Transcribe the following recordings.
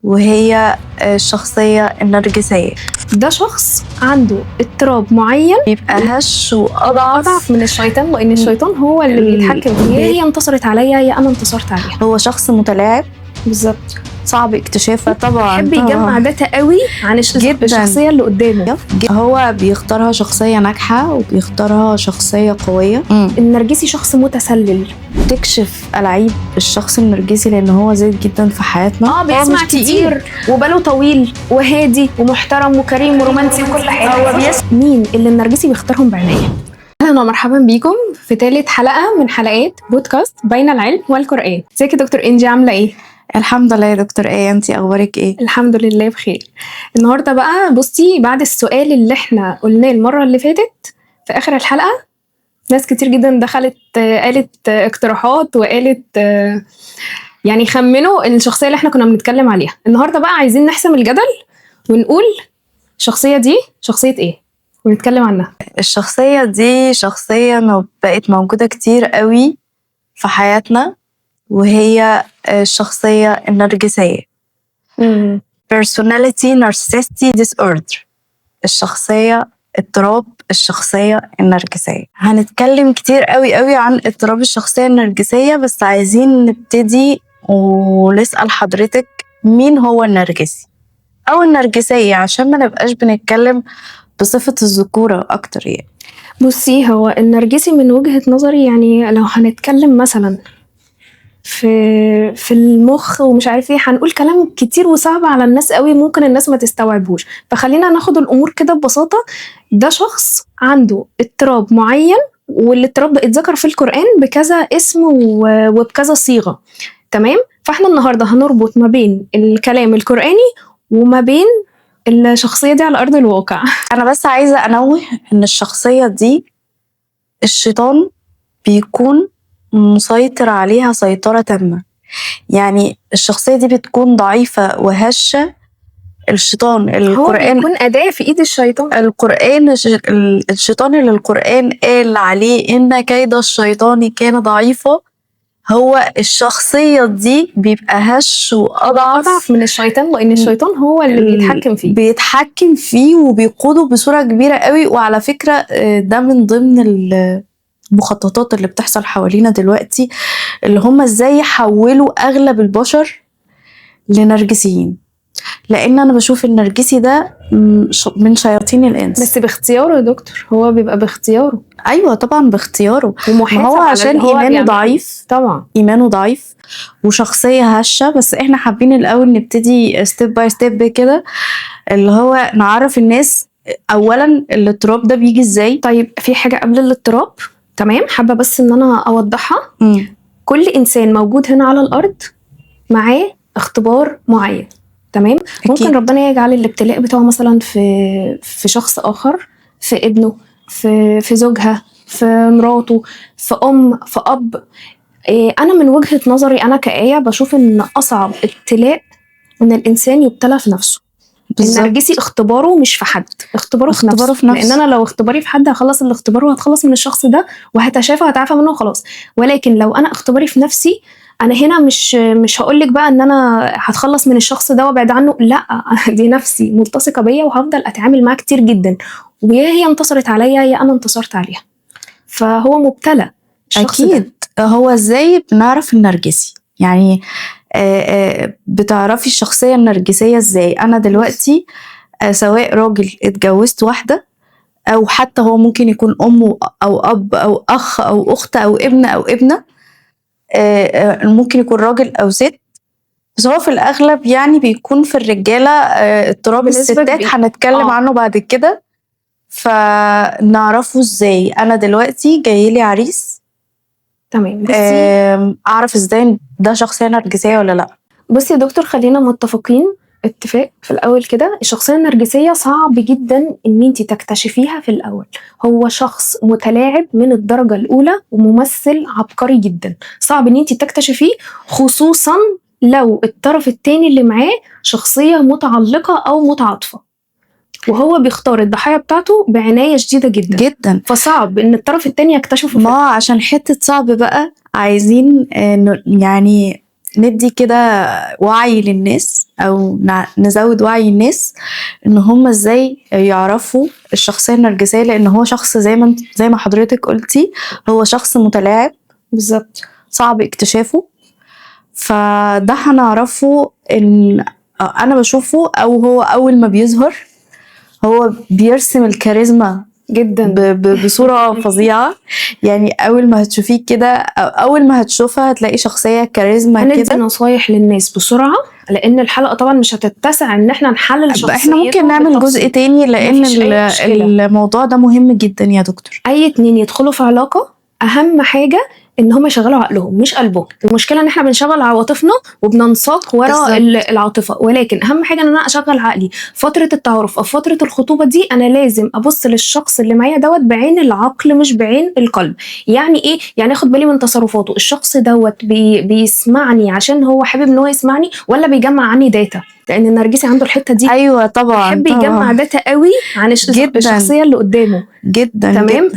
وهي الشخصية النرجسية. ده شخص عنده اضطراب معين، بيبقى هش وأضعف اضعف من الشيطان، لان الشيطان هو اللي بيتحكم فيه. يا هي انتصرت عليا يا انا انتصرت عليها. هو شخص متلاعب بالظبط، صعب اكتشافه طبعا. بيحب يجمع data قوي عن جداً. الشخصية اللي قدامه. هو بيختارها شخصية ناجحة وبيختارها شخصية قوية. النرجسي شخص متسلل، تكشف ألعاب الشخص النرجسي لأن هو زايد جدا في حياتنا. هو بيسمع مش تقيل. كتير وباله طويل وهادي ومحترم وكريم ورومانسي وكل حاجة. هو مين اللي النرجسي بيختارهم بعناية؟ اهلا ومرحبا بيكم في ثالث حلقة من حلقات بودكاست بين العلم والقران. ازيك يا دكتور انجي، عامله ايه؟ الحمد لله يا دكتور ايه، انتي اخبارك ايه؟ الحمد لله بخير. النهارده بقى بصي، بعد السؤال اللي احنا قلناه المرة اللي فاتت في اخر الحلقة، ناس كتير جدا دخلت قالت اقتراحات وقالت يعني خمنوا الشخصية اللي احنا كنا بنتكلم عليها. النهارده بقى عايزين نحسم الجدل ونقول الشخصية دي شخصية ايه ونتكلم عنها. الشخصية دي شخصية بقت موجودة كتير قوي في حياتنا، وهي الشخصية النرجسية، personality narcissistic disorder، الشخصية اضطراب الشخصية النرجسية. هنتكلم كتير قوي قوي عن اضطراب الشخصية النرجسية، بس عايزين نبتدي ونسأل حضرتك مين هو النرجسي أو النرجسية، عشان ما نبقاش بنتكلم بصفة الذكورة أكتر يعني. بصي، هو النرجسي من وجهة نظري، يعني لو هنتكلم مثلا في المخ ومش عارف ايه، هنقول كلام كتير وصعب على الناس قوي، ممكن الناس ما تستوعبوش، فخلينا ناخد الامور كده ببساطة. ده شخص عنده اضطراب معين، والاضطراب ده اتذكر في القرآن بكذا اسم وبكذا صيغة، تمام؟ فاحنا النهارده هنربط ما بين الكلام القرآني وما بين الشخصية دي على أرض الواقع. أنا بس عايزة أنوه إن الشخصية دي الشيطان بيكون مسيطر عليها سيطرة تامة. يعني الشخصية دي بتكون ضعيفة وهشة. الشيطان هو القرآن بيكون أداة في إيد الشيطان. القرآن الشيطان اللي القرآن قال عليه إن كيد الشيطان كان ضعيفا، هو الشخصية دي بيبقى هش وأضعف أضعف من الشيطان، لأن الشيطان هو اللي بيتحكم فيه، بيتحكم فيه وبيقوده بصورة كبيرة قوي. وعلى فكرة ده من ضمن المخططات اللي بتحصل حوالينا دلوقتي، اللي هم ازاي يحولوا أغلب البشر لنرجسيين، لأن أنا بشوف النرجسي ده من شياطين الإنس. بس باختياره يا دكتور، هو بيبقى باختياره. أيوة طبعا باختياره، ومحاسب ما هو على عشان اللي هو إيمانه بيعمله. ضعيف. طبعا إيمانه ضعيف وشخصية هشة. بس إحنا حابين الأول نبتدي step by step كده، اللي هو نعرف الناس أولا الاضطراب ده بيجي إزاي. طيب في حاجة قبل الاضطراب، تمام، حابة بس إن أنا أوضحها. كل إنسان موجود هنا على الأرض معاه اختبار معين، تمام؟ ممكن أكيد. ربنا يجعل الابتلاء بتاعه مثلا في شخص آخر، في ابنه، في زوجها، في مراته، في أم، في أب. أنا من وجهة نظري أنا كآية بشوف إن أصعب ابتلاء إن الإنسان يبتلى في نفسه. بالظبط. النرجسي اختباره مش في حد، اختباره في اختباره نفسه. في نفسه. لان انا لو اختباري في حد هخلص الاختبار وهتخلص من الشخص ده وهتشافى وهتعافى منه وخلاص. ولكن لو انا اختباري في نفسي، انا هنا مش هقول لك بقى ان انا هتخلص من الشخص ده وابعد عنه، لا دي نفسي ملتصقة بيا وهفضل اتعامل معاها كتير جدا، ويا هي انتصرت عليا يا انا انتصرت عليها. فهو مبتلى الشخص ده. أكيد. هو إزاي بنعرف النرجسي؟ يعني بتعرفي الشخصية النرجسية إزاي؟ أنا دلوقتي سواء راجل اتجوزت واحدة، أو حتى هو ممكن يكون أم أو أب أو أخ أو أخت أو ابن أو ابنة، ممكن يكون راجل أو ست، بس هو في الأغلب يعني بيكون في الرجالة. اضطراب بنسبة الستات كبيرة. هنتكلم عنه بعد كده. فنعرفه إزاي؟ أنا دلوقتي جايلي عريس، تمام. بصي، أعرف إزاي ده شخصية نرجسية ولا لأ؟ بصي يا دكتور، خلينا متفقين اتفاق في الأول كده، الشخصية النرجسية صعب جدا إن انتي تكتشفيها في الأول. هو شخص متلاعب من الدرجة الأولى وممثل عبقري جدا، صعب إن انتي تكتشفيه، خصوصا لو الطرف التاني اللي معاه شخصية متعلقة أو متعاطفة، وهو بيختار الضحايا بتاعته بعناية شديدة جدا جدا. فصعب إن الطرف التاني يكتشفه. ما عشان حتة صعب بقى، عايزين يعني ندي كده وعي للناس او نزود وعي الناس ان هم ازاي يعرفوا الشخصية النرجسية، لان هو شخص زي ما حضرتك قلتي هو شخص متلاعب. بالظبط، صعب اكتشافه. فده هنعرفه ان انا بشوفه، او هو اول ما بيظهر هو بيرسم الكاريزما جدا بصورة فظيعة. يعني اول ما هتشوفيه كده او اول ما هتشوفها هتلاقي شخصية كاريزما هندي كده. نصايح للناس بسرعة، لان الحلقة طبعا مش هتتسع ان احنا نحلل شخصيته. احنا ممكن نعمل جزء تاني لان مفيش أي مشكلة. الموضوع ده مهم جدا يا دكتور. اي اتنين يدخلوا في علاقة اهم حاجة ان هم يشغلوا عقلهم مش قلبهم. المشكلة ان احنا بنشغل عواطفنا وبننساق ورا العاطفة، ولكن اهم حاجة ان انا اشغل عقلي. فترة التعارف او فترة الخطوبة دي انا لازم ابص للشخص اللي معايا دوت بعين العقل مش بعين القلب. يعني ايه؟ يعني اخد بالي من تصرفاته. الشخص دوت بيسمعني عشان هو حابب ان هو يسمعني، ولا بيجمع عني data؟ لان النرجسي عنده الحتة دي. ايوه طبعا، بيحب يجمع data قوي عن الشخصية اللي قدامه جدا. تمام.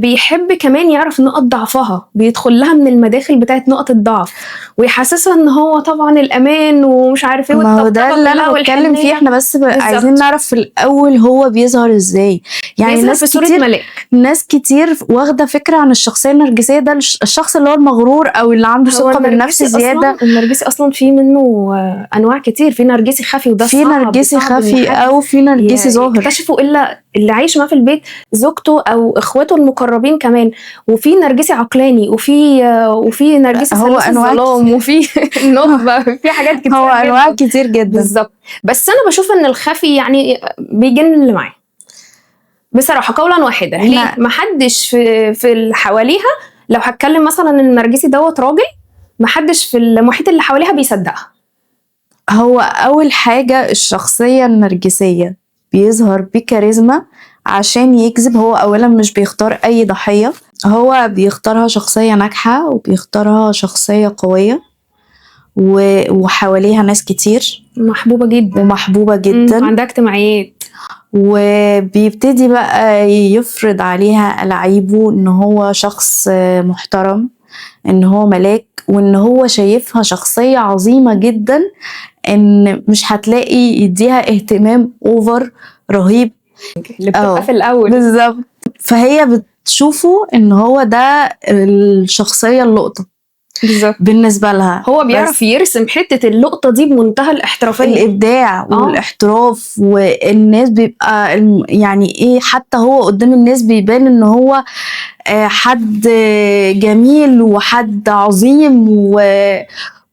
بيحب كمان يعرف نقط ضعفها، بيدخل لها من المداخل بتاعت نقط الضعف ويحسسها ان هو طبعا الامان ومش عارف ايه. ما هو ده اللي انا بتكلم فيه. احنا بس عايزين نعرف في الاول هو بيظهر ازاي. يعني ناس في صورة ملاك. ناس كتير واخده فكرة عن الشخصية النرجسية ده الشخص اللي هو المغرور او اللي عنده ثقة بالنفس زيادة. النرجسي اصلا في منه انواع كتير. في نرجسي خفي، وده في نرجسي خفي او في نرجسي ظاهر اكتشفوا الا اللي عايش معاه في البيت زوجته او اخواته المقربين كمان. وفي نرجسي عقلاني، وفي نرجسي هو انواع الظلام، وفي النخبة، في حاجات كتير. هو انواع كتير جدا. بالظبط. بس انا بشوف ان الخفي يعني بيجن اللي معاه بصراحة، قولا واحدا. ليه؟ محدش في اللي حواليها، لو هتكلم مثلا ان النرجسي دوت راجل، محدش في المحيط اللي حواليها بيصدقها. هو اول حاجة الشخصية النرجسية بيظهر بكاريزما عشان يجذب. هو اولا مش بيختار اي ضحية، هو بيختارها شخصية ناجحة وبيختارها شخصية قوية وحواليها ناس كتير، محبوبه جدا ومحبوبه جدا، عندها اجتماعيات، وبيبتدي بقى يفرض عليها ألاعيبه ان هو شخص محترم، ان هو ملاك، وان هو شايفها شخصية عظيمة جدا، ان مش هتلاقي يديها اهتمام over رهيب اللي بتبقى في الاول. بالظبط. فهي بتشوفه ان هو ده الشخصية اللقطة. بالظبط بالنسبة لها. هو بيعرف يرسم حتة اللقطة دي بمنتهى الاحترافية، الابداع والاحتراف. والناس بيبقى يعني ايه، حتى هو قدام الناس بيبان ان هو حد جميل وحد عظيم،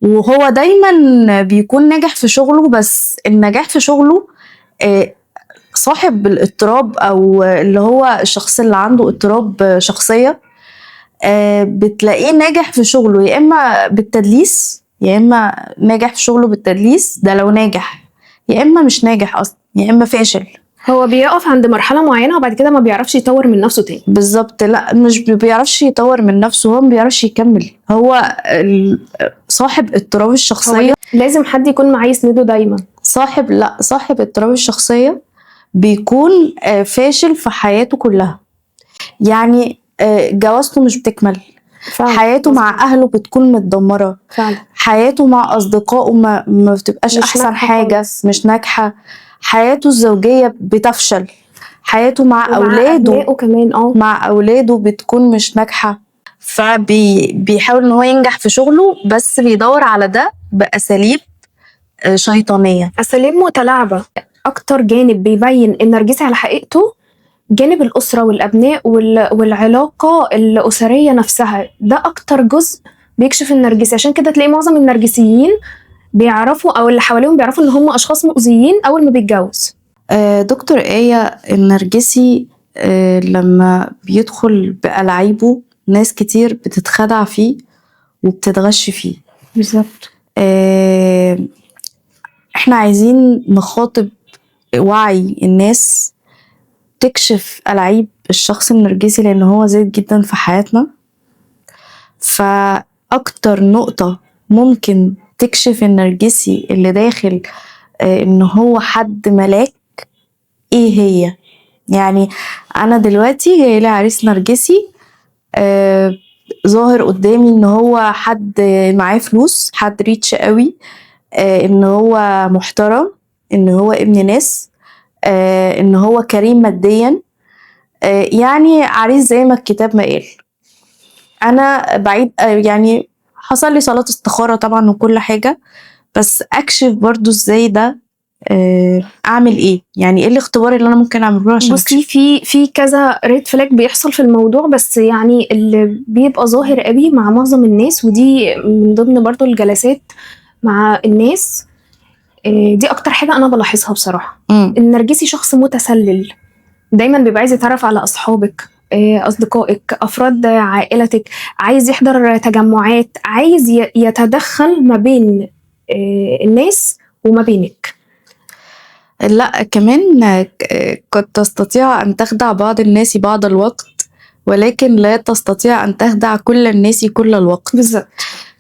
وهو دايما بيكون ناجح في شغله. بس النجاح في شغله صاحب الاضطراب او اللي هو الشخص اللي عنده اضطراب شخصية بتلاقيه ناجح في شغله يا اما بالتدليس، يا اما ناجح في شغله بالتدليس ده لو ناجح، يا اما مش ناجح اصلا، يا اما فاشل. هو بيقف عند مرحلة معينة وبعد كده ما بيعرفش يطور من نفسه تاني. بالظبط. لا مش بيعرفش يطور من نفسه، هو ما بيعرفش يكمل. هو صاحب اضطراب الشخصية لازم حد يكون معاه يسنده دايما. صاحب اضطراب الشخصية بيكون فاشل في حياته كلها. يعني جوازته مش بتكمل، فعلا. حياته مع اهله بتكون متدمره، فعلا. حياته مع اصدقائه ما بتبقاش احسن حاجة، خالص. مش ناجحة، حياته الزوجية بتفشل، حياته مع اولاده كمان مع اولاده بتكون مش ناجحة. فبيحاول ان هو ينجح في شغله، بس بيدور على ده باساليب شيطانية، اساليب متلاعبه. اكتر جانب بيبين النرجسي على حقيقته جانب الأسرة والأبناء والعلاقة الأسرية نفسها. ده أكتر جزء بيكشف النرجسي. عشان كده تلاقي معظم النرجسيين بيعرفوا أو اللي حواليهم بيعرفوا إن هم أشخاص مؤذيين أول ما بيتجوز. دكتور آية، النرجسي لما بيدخل بألاعيبه ناس كتير بتتخدع فيه وبتتغش فيه. بالظبط. احنا عايزين نخاطب وعي الناس تكشف ألاعيب الشخص النرجسي، لأن هو زاد جدا في حياتنا. فأكتر نقطة ممكن تكشف النرجسي اللي داخل إن هو حد ملاك إيه هي؟ يعني أنا دلوقتي جايلي عريس نرجسي، ظاهر قدامي إن هو حد معاه فلوس، حد ريتش قوي، ان هو محترم، ان هو ابن ناس، ان هو كريم ماديا، يعني عريس زي ما الكتاب ما قال. انا بعيد، يعني حصل لي صلاة استخارة طبعا وكل حاجة، بس اكشف برضو ازاي ده، اعمل ايه؟ يعني ايه الاختبار اللي انا ممكن اعمله عشان بصي، اكشف؟ في كذا red flag بيحصل في الموضوع، بس يعني اللي بيبقى ظاهر قوي مع معظم الناس، ودي من ضمن برضو الجلسات مع الناس، دي اكتر حاجة انا بلاحظها بصراحة. النرجسي شخص متسلل، دايما بيبقى عايز يتعرف على اصحابك، اصدقائك، افراد عائلتك، عايز يحضر تجمعات، عايز يتدخل ما بين الناس وما بينك. لا كمان قد تستطيع أن تخدع بعض الناس بعض الوقت، ولكن لا تستطيع أن تخدع كل الناس كل الوقت.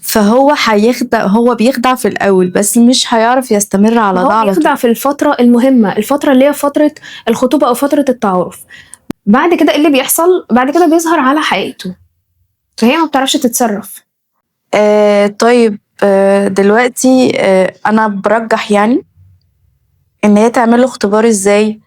فهو هيخدع، هو بيخدع في الأول بس مش هيعرف يستمر على هو ده على طول. بيخدع في الفترة المهمة، الفترة اللي هي فترة الخطوبة أو فترة التعارف. بعد كده إيه اللي بيحصل؟ بعد كده بيظهر على حقيقته، فهي ما بتعرفش تتصرف. طيب، دلوقتي، أنا برجح إن هي تعمل له اختبار إزاي؟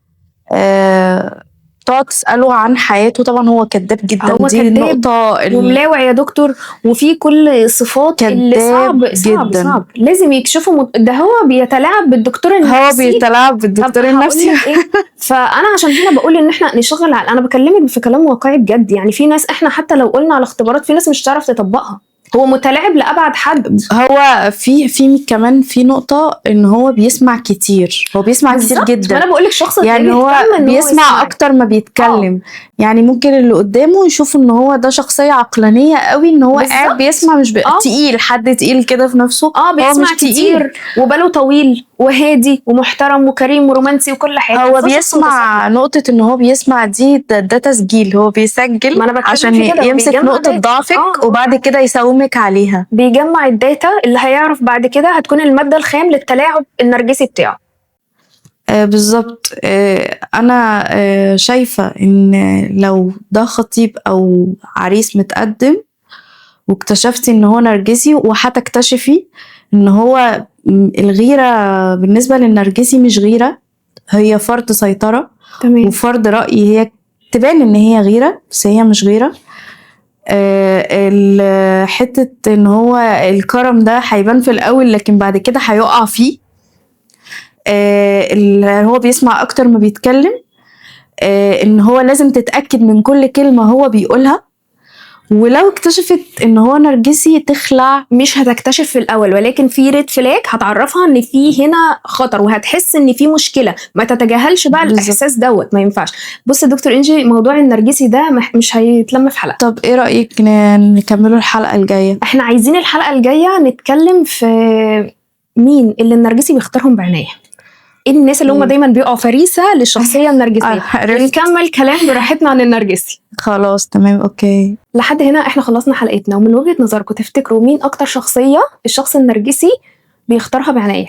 تقعد تسأله عن حياته. طبعا هو كذاب جدا، هو دي كذاب النقطة وملاوع يا دكتور، وفي كل صفات اللي كذاب صعب، صعب، جدا. صعب، لازم يكشفوا ده هو بيتلاعب بالدكتور هو النفسي. بيتلاعب بالدكتور طب هقول النفسي. لك إيه؟ فأنا عشان هنا بقول إن إحنا نشتغل على، أنا بكلمك في كلام واقعي بجد، في ناس إحنا حتى لو قلنا على اختبارات في ناس مش هتعرف تطبقها، هو متلاعب لأبعد حد. هو في كمان في نقطة إن هو بيسمع كتير، هو بيسمع كتير بالظبط. جدا. ما أنا بقول لك شخص هو بيهتم إن هو بيسمع يسمعك. أكتر ما بيتكلم. ممكن اللي قدامه يشوف إن هو ده شخصية عقلانية قوي، إن هو قاعد بيسمع، مش تقيل، حد تقيل كده في نفسه. هو بيسمع مش تقيل. كتير وباله طويل وهادي ومحترم وكريم ورومانسي وكل حاجة. هو بس هو شخص بيسمع متسلط. نقطة إن هو بيسمع دي، ده تسجيل، هو بيسجل ما أنا بتكلم عشان في كده، هو يمسك بيجمع نقطة data. ضعفك وبعد كده يساومك عليها. بيجمع ال data اللي هيعرف بعد كده هتكون المادة الخام للتلاعب النرجسي بتاعه. بالظبط. أنا، شايفة إن لو ده خطيب أو عريس متقدم واكتشفتي إن هو نرجسي، وهتكتشفي إن هو الغيرة بالنسبة للنرجسي مش غيرة، هي فرض سيطرة وفرض رأي. هي تبان إن هي غيرة بس هي مش غيرة. حتة إن هو الكرم ده هيبان في الأول لكن بعد كده هيقع فيه. هو بيسمع أكتر ما بيتكلم. إن هو لازم تتأكد من كل كلمة هو بيقولها، ولو اكتشفت إن هو نرجسي تخلع. مش هتكتشف في الأول، ولكن في red flag هتعرفها إن في هنا خطر، وهتحس إن في مشكلة. ما تتجاهلش بقى الإحساس دوت، ما ينفعش. بص يا دكتور إنجي، موضوع النرجسي ده مش هيتلم في حلقة. طب إيه رأيك نكمله الحلقة الجاية؟ إحنا عايزين الحلقة الجاية نتكلم في مين اللي النرجسي بيختارهم بعناية، إيه الناس اللي هم دايماً بيقعوا فريسة للشخصية النرجسية. عرفت. ونكمل كلام براحتنا عن النرجسي. خلاص تمام okay. لحد هنا احنا خلصنا حلقتنا، ومن وجهة نظركم تفتكروا مين أكتر شخصية الشخص النرجسي بيختارها بعناية؟